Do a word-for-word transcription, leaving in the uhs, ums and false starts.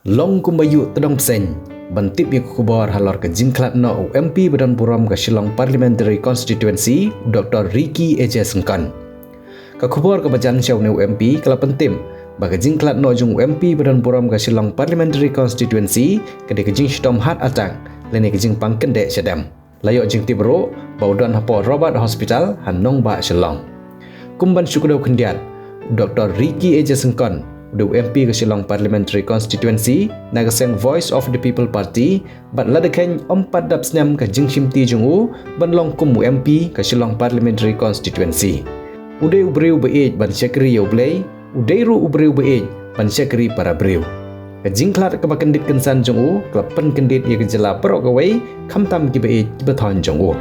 Long kumba ïuh tdong bseiñ ban tip ïa ka khubor halor ka jingkhlad noh u M P ba don burom ka Shillong Parliamentary Constituency, u Doctor Ricky A J Syngkon. Ka khubor kaba jan sha une u M P ka la pyntim ba ka jingkhlad noh jong u M P ba don burom ka Shillong Parliamentary Constituency ka dei ka jingshitom heart attack lane ka jingpang kyndeh shadem. La ïoh jingtip ruh ba u don hapoh Robert Hospital ha nongbah Shillong. Kum ban shu kdew khyndiat, u Doctor Ricky A J Syngkon, u dei u M P ka Shillong Parliamentary Constituency na ka seng Voice of the People Party, bad la dkheiñ ym pat dap snem ka jingshimti jong u ban long kum u M P ka Shillong Parliamentary Constituency. U dei u briew ba ïeit ban shakri ïa U Blei, u dei ruh u briew ba ïeit ban shakri para briew. Ka jingkhlad kaba kyndit kynsan jong u ka la pynkyndit ïa ka jylla baroh kawei, khamtam kiba ïeit kiba thoiñ jong u.